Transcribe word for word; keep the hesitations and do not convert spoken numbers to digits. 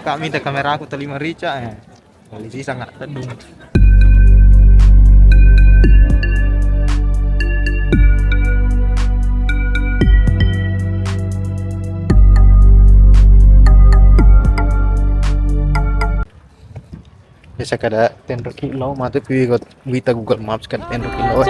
Kak, minta kameraku tali marica, eh. Polisi sangat teddung. Biasa kada tenro kilo, matu pi wita Google Maps kada tenro kilo.